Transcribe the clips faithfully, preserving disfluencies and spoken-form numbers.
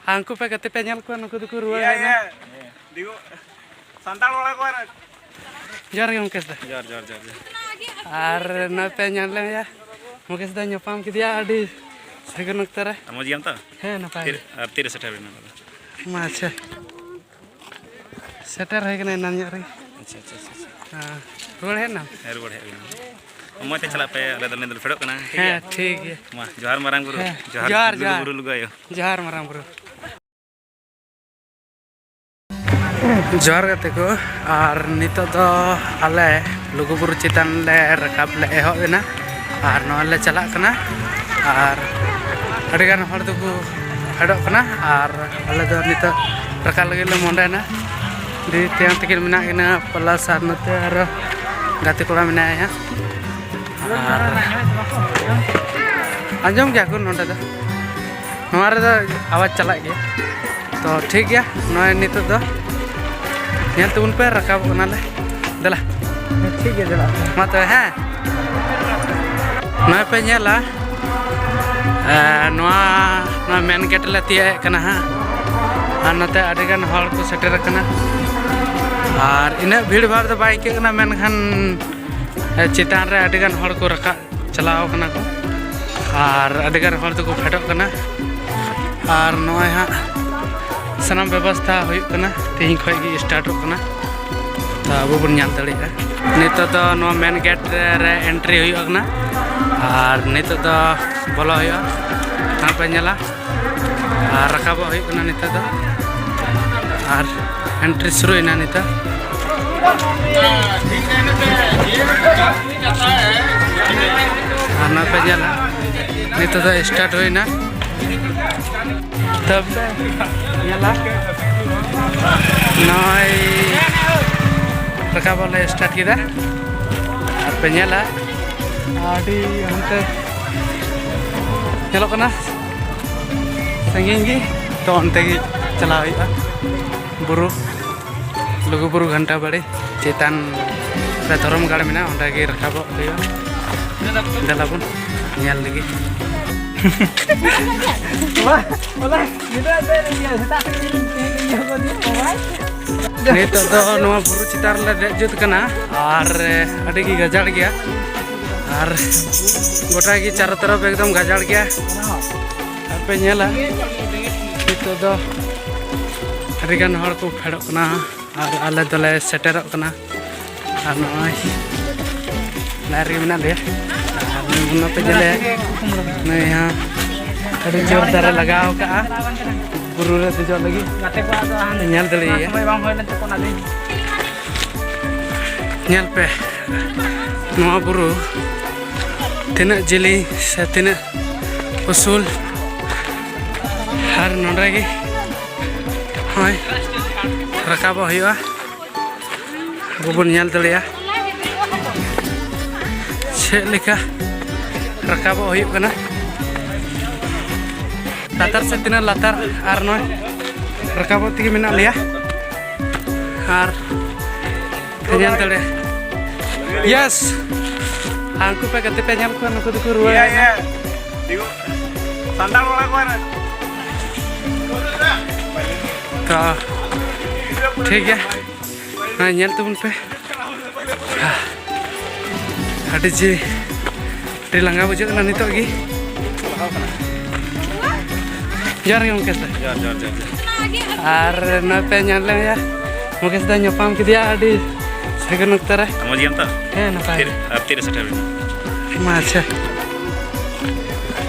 ᱟᱨ ᱩᱱᱠᱩ ᱯᱮ ᱜᱟᱛᱮ ᱯᱮ ᱧᱮᱞ ᱠᱚᱣᱟ, ᱱᱩᱠᱩ ᱫᱚᱠᱚ ᱨᱩᱣᱟᱹᱲ ᱤᱭᱟᱹ, ᱦᱮᱡ ᱮᱱᱟ᱾ ᱤᱭᱟᱹ᱾ ᱫᱤᱠᱩ, ᱥᱟᱱᱛᱟᱲ ᱚᱲᱟᱜ ᱠᱚ ᱟᱨ ᱡᱚᱦᱟᱨ ᱜᱮ ᱢᱩᱠᱮᱥ ᱫᱟ᱾ ᱡᱚᱦᱟᱨ, ᱡᱚᱦᱟᱨ, ᱡᱚᱦᱟᱨ, ᱡᱚᱦᱟᱨ᱾ ᱟᱨ ᱱᱚᱜᱼᱚᱭ ᱯᱮ ᱧᱮᱞ ᱞᱮᱭᱟ, ᱢᱩᱠᱮᱥ ᱫᱟ ᱧᱟᱯᱟᱢ ᱠᱮᱫᱮᱭᱟ ᱟᱹᱰᱤ ᱥᱟᱹᱜᱩᱱ ᱚᱠᱛᱚ ᱨᱮ᱾ ᱟᱨ ᱢᱚᱡᱽ ᱜᱮᱭᱟᱢ ᱛᱚ? ᱦᱮᱸ, ᱱᱟᱯᱟᱭ ᱛᱤᱨ-, ᱜᱮ᱾ ᱟᱨ ᱛᱤᱨᱮ ᱥᱮᱴᱮᱨ ᱦᱩᱭᱱᱟ ᱚᱱᱟ ᱫᱚ? ᱢᱟ, ᱟᱪᱪᱷᱟ᱾ ᱥᱮᱴᱮᱨ ᱦᱩᱭ ᱠᱟᱱᱟ ᱮᱱᱟᱱ ᱧᱚᱜ ᱨᱮᱜᱮ᱾ ᱟᱪᱪᱷᱟ, ᱟᱪᱪᱷᱟ, ᱟᱪᱪᱷᱟ, ᱟᱪᱪᱷᱟ᱾ ᱦᱮᱸ, ᱨᱩᱣᱟᱹᱲ ᱦᱮᱡ ᱮᱱᱟᱢ? ᱦᱮᱸ, ᱨᱩᱣᱟᱹᱲ ᱦᱮᱡ ᱦᱩᱭᱱᱟ᱾ ᱢᱚᱡᱽ ᱛᱮ ᱪᱟᱞᱟᱜ ᱯᱮ, ᱟᱞᱮ ᱫᱚ ᱱᱤᱛ ᱫᱚᱞᱮ ᱯᱷᱮᱰᱚᱜ ᱠᱟᱱᱟ, ᱴᱷᱤᱠ ᱦᱮᱸ, ᱜᱮᱭᱟ? ᱴᱷᱤᱠ ᱜᱮᱭᱟ᱾ ᱢᱟ, ᱡᱚᱦᱟᱨ ᱢᱟᱨᱟᱝ ᱵᱩᱨᱩ, ᱦᱮᱸ, ᱡᱚᱦᱟᱨ ᱡᱚᱦᱟᱨ, ᱞᱩᱜᱩ ᱡᱚᱦᱟᱨ᱾ ᱵᱩᱨᱩ, ᱞᱩᱜᱩ ᱟᱭᱳ᱾ ᱡᱚᱦᱟᱨ ᱢᱟᱨᱟᱝ ᱵᱩᱨᱩ᱾ ᱡᱚᱦᱟᱨ ᱜᱟᱛᱮ ᱠᱚ, ᱟᱨ ᱱᱤᱛᱚᱜ ᱫᱚ ᱟᱞᱮ ᱞᱩᱜᱩᱵᱩᱨᱩ ᱪᱮᱛᱟᱱ ᱞᱮ ᱨᱟᱠᱟᱵ ᱞᱮ ᱮᱦᱚᱵ ᱮᱱᱟ, ᱟᱨ ᱱᱚᱜᱼᱚᱭ ᱞᱮ ᱪᱟᱞᱟᱜ ᱠᱟᱱᱟ, ᱟᱨ ᱟᱹᱰᱤᱜᱟᱱ ᱦᱚᱲ ᱫᱚᱠᱚ ᱯᱷᱮᱰᱚᱜ ᱠᱟᱱᱟ, ᱟᱨ ᱟᱞᱮ ᱫᱚ ᱱᱤᱛᱚᱜ ᱨᱟᱠᱟᱵ ᱞᱟᱹᱜᱤᱫ ᱞᱮ ᱢᱚᱦᱰᱟᱭᱮᱱᱟ᱾ ᱫᱤᱫᱤ ᱛᱮᱭᱟᱝ ᱛᱟᱹᱠᱤᱱ ᱢᱮᱱᱟᱜ ᱠᱤᱱᱟ plus ᱟᱨ ᱱᱚᱛᱮ ᱟᱨᱚ ᱜᱟᱛᱮ ᱠᱚᱲᱟ ᱢᱮᱱᱟᱭᱟ᱾ ᱟᱨ ᱟᱸᱡᱚᱢ ᱜᱮᱭᱟ ᱠᱚ ᱱᱚᱰᱮ ᱫᱚ, ᱱᱚᱣᱟ ᱨᱮᱫᱚ ᱟᱣᱟᱡᱽ ᱪᱟᱞᱟᱜ ᱜᱮᱭᱟ᱾ ᱛᱚ ᱴᱷᱤᱠ ᱜᱮᱭᱟ, ᱱᱚᱜᱼᱚᱭ ᱱᱤᱛᱚᱜ ᱫᱚ ᱧᱮᱞ ᱛᱟᱵᱚᱱ ᱯᱮ, ᱨᱟᱠᱟᱵᱚᱜ ᱠᱟᱱᱟᱞᱮ᱾ ᱫᱮᱞᱟ᱾ ᱴᱷᱤᱠ ᱜᱮᱭᱟ, ᱪᱟᱞᱟᱜ ᱯᱮ᱾ ᱢᱟ ᱛᱚᱵᱮ, ᱦᱮᱸ᱾ ᱱᱚᱜᱼᱚᱭ ᱯᱮ ᱧᱮᱞᱟ, ᱮ, ᱱᱚᱣᱟ, ᱱᱚᱣᱟ ᱢᱮᱱ ᱜᱮᱴ ᱞᱮ ᱛᱤᱭᱟᱹᱜ ᱮᱫ ᱠᱟᱱᱟ ᱦᱟᱸᱜ᱾ ᱟᱨ ᱱᱚᱛᱮ ᱟᱹᱰᱤᱜᱟᱱ ᱦᱚᱲ ᱠᱚ ᱥᱮᱴᱮᱨ ᱟᱠᱟᱱᱟ᱾ ᱟᱨ ᱤᱱᱟᱹᱜ ᱵᱷᱤᱲ ᱵᱷᱟᱲ ᱫᱚ ᱵᱟᱭ ᱟᱹᱭᱠᱟᱹᱜ ᱠᱟᱱᱟ, ᱢᱮᱱᱠᱷᱟᱱ ᱪᱮᱛᱟᱱ ᱨᱮ ᱟᱹᱰᱤᱜᱟᱱ ᱦᱚᱲ ᱠᱚ ᱨᱟᱠᱟᱵ ᱪᱟᱞᱟᱣ ᱠᱟᱱᱟ ᱠᱚ, ᱟᱨ ᱟᱹᱰᱤᱜᱟᱱ ᱦᱚᱲ ᱫᱚᱠᱚ ᱯᱷᱮᱰᱚᱜ ᱠᱟᱱᱟ᱾ ᱟᱨ ᱱᱚᱜᱼᱚᱭ ᱦᱟᱸᱜ ᱥᱟᱱᱟᱢ ᱵᱮᱵᱚᱥᱛᱷᱟ ᱦᱩᱭᱩᱜ ᱠᱟᱱᱟ, ᱛᱮᱦᱮᱧ ᱠᱷᱚᱱ ᱜᱮ ᱥᱴᱟᱨᱴᱚᱜ ᱠᱟᱱᱟ᱾ ᱛᱚ ᱟᱵᱚ ᱵᱚᱱ ᱧᱮᱞ ᱫᱟᱲᱮᱭᱟᱜᱼᱟ, ᱱᱤᱛᱚᱜ ᱫᱚ ᱱᱚᱣᱟ ᱢᱮᱱ ᱜᱮᱴ ᱨᱮ ᱮᱱᱴᱨᱤ ᱦᱩᱭᱩᱜ ᱠᱟᱱᱟ, ᱟᱨ ᱱᱤᱛᱚᱜ ᱫᱚ ᱵᱚᱞᱚ ᱦᱩᱭᱩᱜᱼᱟ᱾ ᱱᱚᱣᱟ ᱯᱮ ᱧᱮᱞᱟ, ᱟᱨ ᱨᱟᱠᱟᱵᱚᱜ ᱦᱩᱭᱩᱜ ᱠᱟᱱᱟ ᱱᱤᱛᱚᱜ ᱫᱚ, ᱟᱨ ᱮᱱᱴᱨᱤ ᱥᱩᱨᱩᱭᱮᱱᱟ ᱱᱤᱛᱚᱜ᱾ ᱟᱨ ᱱᱚᱣᱟ ᱯᱮ ᱧᱮᱞᱟ, ᱱᱤᱛᱚᱜ ᱫᱚ ᱥᱴᱟᱨᱴ ᱦᱩᱭᱱᱟ᱾ ᱛᱚᱵᱮ ᱧᱮᱞᱟ, ᱱᱚᱜᱼᱚᱭ ᱨᱟᱠᱟᱵᱚᱜ ᱞᱮ ᱥᱴᱟᱨᱴ ᱠᱮᱫᱟ᱾ ᱟᱨ ᱯᱮ ᱧᱮᱞᱟ, ᱟᱹᱰᱤ ᱦᱟᱱᱛᱮ ᱧᱮᱞᱚᱜ ᱠᱟᱱᱟ ᱥᱟᱺᱜᱤᱧ ᱜᱮ, ᱛᱚ ᱚᱱᱛᱮ ᱜᱮ ᱪᱟᱞᱟᱣ ᱦᱩᱭᱩᱜᱼᱟ᱾ ᱵᱩᱨᱩ, ᱞᱩᱜᱩᱵᱩᱨᱩ ᱜᱷᱟᱱᱴᱟ ᱵᱟᱲᱮ ᱪᱮᱛᱟᱱ ᱨᱮ ᱫᱷᱚᱨᱚᱢ ᱜᱟᱲ ᱢᱮᱱᱟᱜᱼᱟ, ᱚᱸᱰᱮ ᱜᱮ ᱨᱟᱠᱟᱵᱚᱜ ᱦᱩᱭᱩᱜᱼᱟ᱾ ᱫᱮᱞᱟ ᱵᱚᱱ ᱧᱮᱞ ᱞᱟᱹᱜᱤᱫ᱾ ᱱᱤᱛᱚᱜ ᱫᱚ ᱱᱚᱣᱟ ᱵᱩᱨᱩ ᱪᱮᱛᱟᱱ ᱨᱮᱞᱮ ᱫᱮᱡ ᱡᱩᱛ ᱠᱟᱱᱟ ᱟᱨ ᱟᱹᱰᱤ ᱜᱮ ᱜᱟᱡᱟᱲ ᱜᱮᱭᱟ ᱟᱨ ᱜᱚᱴᱟ ᱜᱮ ᱪᱟᱨᱚ ᱛᱚᱨᱚᱯ ᱮᱠᱫᱚᱢ ᱜᱟᱡᱟᱲ ᱜᱮᱭᱟ᱾ ᱟᱨ ᱯᱮ ᱧᱮᱞᱟ ᱱᱤᱛᱚᱜ ᱫᱚ ᱟᱹᱰᱤ ᱜᱟᱱ ᱦᱚᱲ ᱠᱚ ᱯᱷᱮᱰᱚᱜ ᱠᱟᱱᱟ ᱟᱨ ᱟᱞᱮ ᱫᱚᱞᱮ ᱥᱮᱴᱮᱨᱚᱜ ᱠᱟᱱᱟ᱾ ᱟᱨ ᱱᱚᱜᱼᱚᱭ ᱞᱟᱭᱤᱱ ᱨᱮᱜᱮ ᱢᱮᱱᱟᱜ ᱞᱮᱭᱟ᱾ ᱟᱨ ᱱᱩᱭ ᱢᱩᱱᱱᱟ ᱯᱮ ᱧᱮᱞᱮᱭᱟ, ᱱᱩᱭ ᱦᱚᱸ ᱟᱹᱰᱤ ᱡᱳᱨᱫᱟᱨᱮ ᱞᱟᱜᱟᱣ ᱠᱟᱜᱼᱟ ᱵᱩᱨᱩ ᱨᱮ ᱫᱮᱡᱚᱜ ᱞᱟᱹᱜᱤᱫ᱾ ᱜᱟᱛᱮ ᱠᱚᱣᱟᱜ ᱫᱚ ᱦᱟᱱᱮ ᱧᱮᱞ ᱫᱟᱲᱮᱭᱟᱭᱟ᱾ ᱥᱚᱢᱚᱭ ᱵᱟᱝ ᱦᱩᱭ ᱞᱮᱱ ᱛᱟᱠᱚ ᱚᱱᱟ ᱫᱤᱱ᱾ ᱧᱮᱞ ᱯᱮ ᱱᱚᱣᱟ ᱵᱩᱨᱩ ᱛᱤᱱᱟᱹᱜ ᱡᱤᱞᱤᱧ ᱥᱮ ᱛᱤᱱᱟᱹᱜ ᱩᱥᱩᱞ, ᱟᱨ ᱱᱚᱰᱮ ᱜᱮ ᱱᱚᱜᱼᱚᱭ ᱨᱟᱠᱟᱵᱚᱜ ᱦᱩᱭᱩᱜᱼᱟ᱾ ᱟᱵᱚ ᱵᱚᱱ ᱧᱮᱞ ᱫᱟᱲᱮᱭᱟᱜᱼᱟ ᱪᱮᱫ ᱞᱮᱠᱟ ᱨᱟᱠᱟᱵᱚᱜ ᱦᱩᱭᱩᱜ ᱠᱟᱱᱟ ᱞᱟᱛᱟᱨ ᱥᱮᱫ, ᱛᱤᱱᱟᱹᱜ ᱞᱟᱛᱟᱨ, ᱟᱨ ᱱᱚᱜᱼᱚᱭ ᱨᱟᱠᱟᱵᱚᱜ ᱛᱮᱜᱮ ᱢᱮᱱᱟᱜ ᱞᱮᱭᱟ᱾ ᱟᱨ ᱯᱮ ᱧᱮᱞ ᱫᱟᱲᱮᱭᱟᱜᱼᱟ, ᱭᱮᱥ, ᱦᱟᱱᱠᱩ ᱯᱮ ᱜᱟᱛᱮ ᱯᱮ ᱧᱮᱞ ᱠᱚᱣᱟ, ᱱᱩᱠᱩ ᱫᱚᱠᱚ ᱨᱩᱣᱟᱹᱲ ᱤᱭᱟᱹ, ᱮᱱᱟ᱾ ᱤᱭᱟᱹ᱾ ᱥᱟᱱᱛᱟᱲ ᱠᱚᱲᱟ ᱠᱚ ᱟᱨ ᱛᱚ ᱴᱷᱤᱠ ᱜᱮᱭᱟ, ᱦᱮᱸ, ᱧᱮᱞ ᱛᱟᱵᱚᱱ ᱯᱮ᱾ ᱟᱹᱰᱤ ᱡᱮ ᱟᱹᱰᱤ ᱞᱟᱸᱜᱟ ᱵᱩᱡᱷᱟᱹᱜ ᱠᱟᱱᱟ ᱱᱤᱛᱚᱜ ᱜᱮ᱾ ᱡᱚᱦᱟᱨ ᱜᱮ ᱢᱩᱠᱮᱥ ᱫᱟ᱾ ᱡᱚᱦᱟᱨ, ᱡᱚᱦᱟᱨ, ᱡᱚᱦᱟᱨ, ᱡᱚᱦᱟᱨ᱾ ᱟᱨ ᱱᱚᱛᱮ ᱧᱮᱞ ᱞᱮ ᱦᱩᱭᱩᱜᱼᱟ, ᱢᱩᱠᱮᱥ ᱫᱟ ᱧᱟᱯᱟᱢ ᱠᱮᱫᱮᱭᱟ ᱟᱹᱰᱤ ᱥᱟᱹᱜᱩᱱ ᱚᱠᱛᱚ ᱨᱮ᱾ ᱢᱚᱡᱽ ᱜᱮᱭᱟᱢ ᱛᱚ? ᱦᱮᱸ, ᱱᱟᱯᱟᱭ ᱛᱤᱨ-, ᱜᱮ᱾ ᱟᱨ ᱛᱤᱨᱮ ᱥᱮᱴᱮᱨ ᱦᱩᱭᱱᱟ? ᱢᱟ, ᱟᱪᱪᱷᱟ,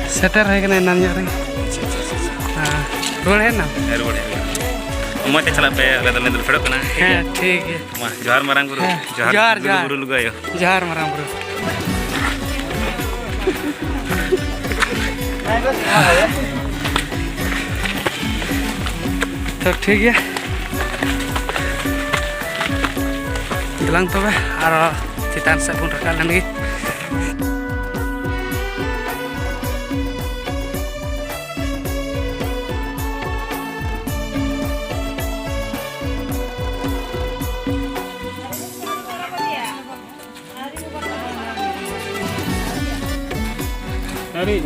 ᱥᱮᱴᱮᱨ ᱦᱩᱭ ᱠᱟᱱᱟ ᱮᱱᱟᱱ ᱧᱚᱜ ᱨᱮᱜᱮ᱾ ᱟᱪᱪᱷᱟ, ᱟᱪᱪᱷᱟ, ᱟᱪᱪᱷᱟ, ᱟᱪᱪᱷᱟ᱾ ᱦᱮᱸ, ᱨᱩᱣᱟᱹᱲ ᱦᱮᱡ ᱮᱱᱟᱢ? ᱦᱮᱸ, ᱨᱩᱣᱟᱹᱲ ᱦᱮᱡ ᱦᱩᱭ ᱠᱟᱱᱟ᱾ ᱢᱚᱡᱽ ᱛᱮ ᱪᱟᱞᱟᱜ ᱯᱮ, ᱟᱞᱮ ᱫᱚᱞᱮ ᱫᱩᱞ ᱯᱷᱮᱰᱚᱜ ᱠᱟᱱᱟ, ᱴᱷᱤᱠ ᱜᱮᱭᱟ? ᱦᱮᱸ, ᱴᱷᱤᱠ ᱜᱮᱭᱟ᱾ ᱢᱟ, ᱡᱚᱦᱟᱨ ᱢᱟᱨᱟᱝ ᱵᱩᱨᱩ᱾ ᱦᱮᱸ, ᱡᱚᱦᱟᱨ, ᱡᱚᱦᱟᱨ, ᱞᱩᱜᱩ ᱡᱚᱦᱟᱨ᱾ ᱵᱩᱨᱩ, ᱞᱩᱜᱩ ᱟᱭᱳ᱾ ᱡᱚᱦᱟᱨ ᱢᱟᱨᱟᱝ ᱵᱩᱨᱩ᱾ ᱛᱚ, ᱴᱷᱤᱠ ᱜᱮᱭᱟ, ᱫᱮᱞᱟᱝ ᱛᱚᱵᱮ ᱟᱨᱚ ᱪᱮᱛᱟᱱ ᱥᱮᱫ ᱵᱚᱱ ᱨᱟᱠᱟᱵ ᱞᱮᱱ ᱜᱮ᱾ ᱟᱹᱣᱨᱤ᱾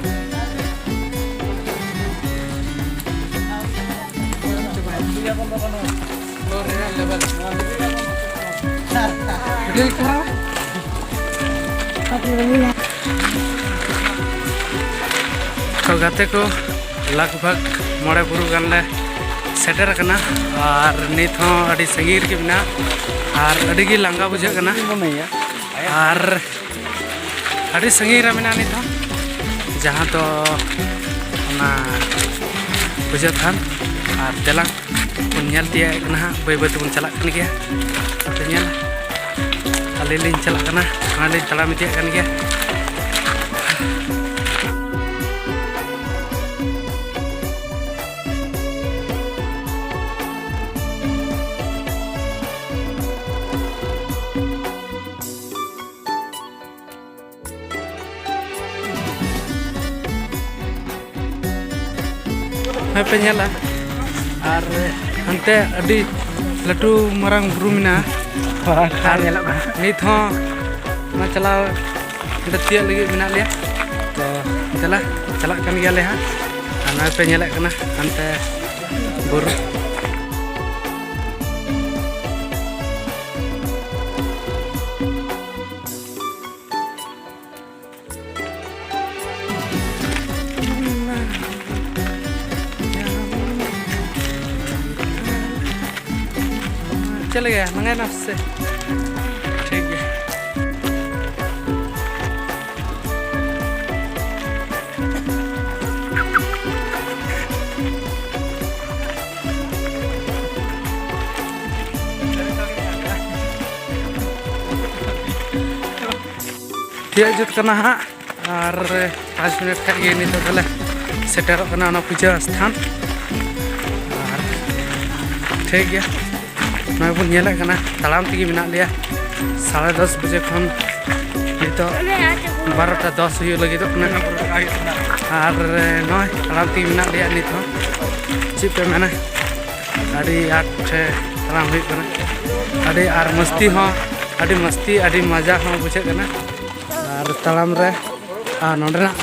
ᱛᱚ ᱜᱟᱛᱮ ᱠᱚ, ᱞᱟᱜᱽ ᱵᱷᱟᱜᱽ ᱢᱚᱬᱮ ᱵᱩᱨᱩ ᱜᱟᱱ ᱞᱮ ᱥᱮᱴᱮᱨ ᱟᱠᱟᱱᱟ᱾ ᱟᱨ ᱱᱤᱛ ᱦᱚᱸ ᱟᱹᱰᱤ ᱥᱟᱺᱜᱤᱧ ᱨᱮᱜᱮ ᱢᱮᱱᱟᱜᱼᱟ ᱟᱨ ᱟᱹᱰᱤ ᱜᱮ ᱞᱟᱸᱜᱟ ᱵᱩᱡᱷᱟᱹᱜ ᱠᱟᱱᱟ᱾ ᱟᱨ ᱟᱹᱰᱤ ᱥᱟᱺᱜᱤᱧ ᱨᱮ ᱢᱮᱱᱟᱜᱼᱟ ᱱᱤᱛ ᱦᱚᱸ, ᱡᱟᱦᱟᱸ ᱫᱚ ᱚᱱᱟ ᱯᱩᱡᱟᱹ ᱛᱷᱟᱱ᱾ ᱟᱨ ᱫᱮᱞᱟ ᱵᱚᱱ ᱧᱮᱞ ᱛᱤᱭᱟᱹᱜ ᱠᱟᱱᱟ ᱦᱟᱸᱜ, ᱵᱟᱹᱭ ᱵᱟᱹᱭ ᱛᱮᱵᱚᱱ ᱪᱟᱞᱟᱜ ᱠᱟᱱ ᱜᱮᱭᱟ᱾ ᱟᱯᱮ ᱧᱮᱞ, ᱟᱹᱞᱤᱧ ᱞᱤᱧ ᱪᱟᱞᱟᱜ ᱠᱟᱱᱟ, ᱱᱚᱜᱼᱚᱭ ᱞᱤᱧ ᱛᱟᱲᱟᱢ ᱤᱫᱤᱭᱮᱫ ᱠᱟᱱ ᱜᱮᱭᱟ᱾ ᱦᱮᱸ ᱯᱮ ᱧᱮᱞᱟ, ᱟᱨ ᱦᱟᱱᱛᱮ ᱟᱹᱰᱤ ᱞᱟᱹᱴᱩ ᱢᱟᱨᱟᱝ ᱵᱩᱨᱩ ᱢᱮᱱᱟᱜᱼᱟ᱾ ᱟᱨ ᱧᱮᱞᱚᱜ ᱠᱟᱱᱟ᱾ ᱱᱤᱛ ᱦᱚᱸ ᱚᱱᱟ ᱪᱟᱞᱟᱣ, ᱚᱸᱰᱮ ᱛᱤᱭᱟᱹᱜ ᱞᱟᱹᱜᱤᱫ ᱢᱮᱱᱟᱜ ᱞᱮᱭᱟ᱾ ᱛᱚ ᱫᱮᱞᱟ, ᱪᱟᱞᱟᱜ ᱠᱟᱱ ᱜᱮᱭᱟᱞᱮ ᱦᱟᱸᱜ᱾ ᱟᱨ ᱱᱚᱜᱼᱚᱭ ᱯᱮ ᱧᱮᱞᱮᱫ ᱠᱟᱱᱟ ᱦᱟᱱᱛᱮ ᱵᱩᱨᱩ᱾ ᱪᱮᱫ ᱞᱮᱠᱟ ᱞᱟᱸᱜᱟᱭᱮᱱᱟ ᱥᱮ? ᱴᱷᱤᱠ ᱜᱮᱭᱟ᱾ ᱛᱤᱭᱟᱹᱜ ᱡᱩᱛ ᱠᱟᱱᱟ ᱦᱟᱸᱜ, ᱟᱨ ᱯᱟᱸᱪ ᱢᱤᱱᱤᱴ ᱠᱷᱟᱡ ᱜᱮ ᱱᱤᱛᱚᱜ ᱫᱚᱞᱮ ᱥᱮᱴᱮᱨᱚᱜ ᱠᱟᱱᱟ ᱚᱱᱟ ᱯᱩᱡᱟᱹ ᱥᱛᱷᱟᱱ᱾ ᱟᱨ ᱴᱷᱤᱠ ᱜᱮᱭᱟ, ᱱᱚᱜᱼᱚᱭ ᱵᱚᱱ ᱧᱮᱞᱮᱫ ᱠᱟᱱᱟ, ᱛᱟᱲᱟᱢ ᱛᱮᱜᱮ ᱢᱮᱱᱟᱜ ᱞᱮᱭᱟ ᱥᱟᱲᱮ ᱫᱚᱥ ᱵᱟᱡᱮ ᱠᱷᱚᱱ ᱱᱤᱛᱚᱜ ᱵᱟᱨᱚᱴᱟ ᱫᱚᱥ ᱦᱩᱭᱩᱜ ᱞᱟᱹᱜᱤᱫᱚᱜ ᱠᱟᱱᱟ᱾ ᱟᱨ ᱱᱚᱜᱼᱚᱭ ᱛᱟᱲᱟᱢ ᱛᱮᱜᱮ ᱢᱮᱱᱟᱜ ᱞᱮᱭᱟ ᱱᱤᱛ ᱦᱚᱸ᱾ ᱪᱮᱫ ᱯᱮ ᱢᱮᱱᱟ, ᱟᱹᱰᱤ ᱟᱸᱴ ᱛᱟᱲᱟᱢ ᱦᱩᱭᱩᱜ ᱠᱟᱱᱟ᱾ ᱟᱹᱰᱤ ᱟᱨ ᱢᱟᱹᱥᱛᱤ ᱦᱚᱸ, ᱟᱹᱰᱤ ᱢᱟᱹᱥᱛᱤ, ᱟᱹᱰᱤ ᱢᱟᱡᱟ ᱦᱚᱸ ᱵᱩᱡᱷᱟᱹᱜ ᱠᱟᱱᱟ᱾ ᱟᱨ ᱛᱟᱲᱟᱢ ᱨᱮ ᱟᱨ ᱱᱚᱸᱰᱮᱱᱟᱜ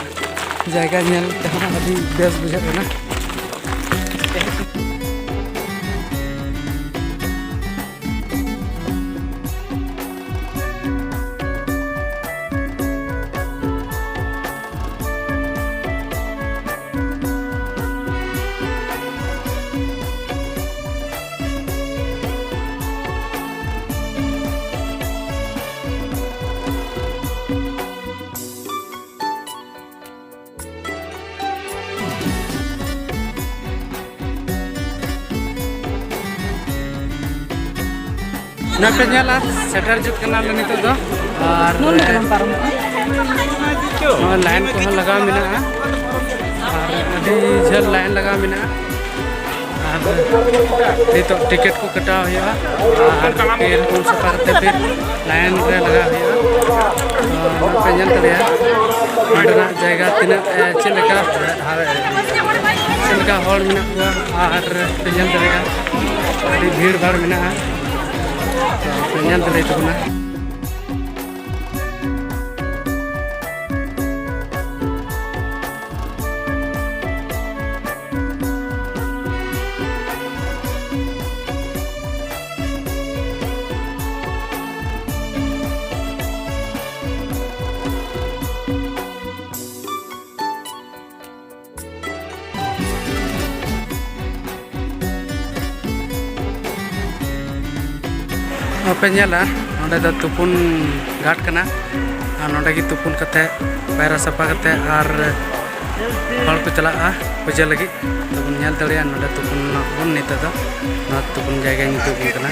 ᱡᱟᱭᱜᱟ ᱧᱮᱞ ᱛᱮᱦᱚᱸ ᱟᱹᱰᱤ ᱵᱮᱥ ᱵᱩᱡᱷᱟᱹᱜ ᱠᱟᱱᱟ᱾ ᱱᱚᱣᱟ ᱯᱮ ᱧᱮᱞᱟ, ᱥᱮᱴᱮᱨ ᱡᱩᱛ ᱠᱟᱱᱟᱞᱮ ᱱᱤᱛᱚᱜ ᱫᱚ᱾ ᱟᱨ ᱱᱚᱜᱼᱚᱭ ᱞᱟᱭᱤᱱ ᱠᱚᱦᱚᱸ ᱞᱟᱜᱟᱣ ᱢᱮᱱᱟᱜᱼᱟ, ᱟᱨ ᱟᱹᱰᱤ ᱡᱷᱟᱹᱞ ᱞᱟᱭᱤᱱ ᱞᱟᱜᱟᱣ ᱢᱮᱱᱟᱜᱼᱟ᱾ ᱟᱨ ᱱᱤᱛᱚᱜ ᱴᱤᱠᱤᱴ ᱠᱚ ᱠᱟᱴᱟᱣ ᱦᱩᱭᱩᱜᱼᱟ, ᱟᱨ ᱯᱷᱤᱨ ᱩᱱ ᱥᱟᱯᱷᱟ ᱠᱟᱛᱮ ᱯᱷᱤᱨ ᱞᱟᱭᱤᱱ ᱨᱮ ᱞᱟᱜᱟᱣ ᱦᱩᱭᱩᱜᱼᱟ᱾ ᱛᱚ ᱱᱚᱣᱟ ᱯᱮ ᱧᱮᱞ ᱫᱟᱲᱮᱭᱟᱜᱼᱟ ᱱᱚᱸᱰᱮᱱᱟᱜ ᱡᱟᱭᱜᱟ ᱛᱤᱱᱟᱹᱜ, ᱮ, ᱪᱮᱫ ᱞᱮᱠᱟ, ᱪᱮᱫ ᱞᱮᱠᱟ ᱦᱚᱲ ᱢᱮᱱᱟᱜ ᱠᱚᱣᱟ, ᱟᱨ ᱯᱮ ᱧᱮᱞ ᱫᱟᱲᱮᱭᱟᱜᱼᱟ ᱟᱹᱰᱤ ᱵᱷᱤᱲ ᱵᱷᱟᱲ ᱢᱮᱱᱟᱜᱼᱟ᱾ ᱛᱚ ᱯᱮ ᱧᱮᱞ ᱫᱟᱲᱮᱭᱟᱜ ᱛᱟᱵᱚᱱᱟ᱾ ᱱᱚᱣᱟ ᱯᱮ ᱧᱮᱞᱟ, ᱱᱚᱸᱰᱮ ᱫᱚ ᱛᱩᱯᱩᱱ ᱜᱷᱟᱴ ᱠᱟᱱᱟ᱾ ᱟᱨ ᱱᱚᱸᱰᱮ ᱜᱮ ᱛᱩᱯᱩᱱ ᱠᱟᱛᱮ, ᱯᱟᱭᱨᱟ ᱥᱟᱯᱷᱟ ᱠᱟᱛᱮ, ᱟᱨ ᱦᱚᱲ ᱠᱚ ᱪᱟᱞᱟᱜᱼᱟ ᱯᱩᱡᱟᱹ ᱞᱟᱹᱜᱤᱫ᱾ ᱛᱚᱵᱚᱱ ᱧᱮᱞ ᱫᱟᱲᱮᱭᱟᱜᱼᱟ, ᱱᱚᱸᱰᱮ ᱛᱩᱯᱩᱱ ᱵᱚᱱ ᱱᱤᱛᱚᱜ ᱫᱚ᱾ ᱱᱚᱣᱟ ᱛᱩᱯᱩᱱ ᱡᱟᱭᱜᱟ ᱧᱩᱛᱩᱢ ᱠᱟᱱᱟ᱾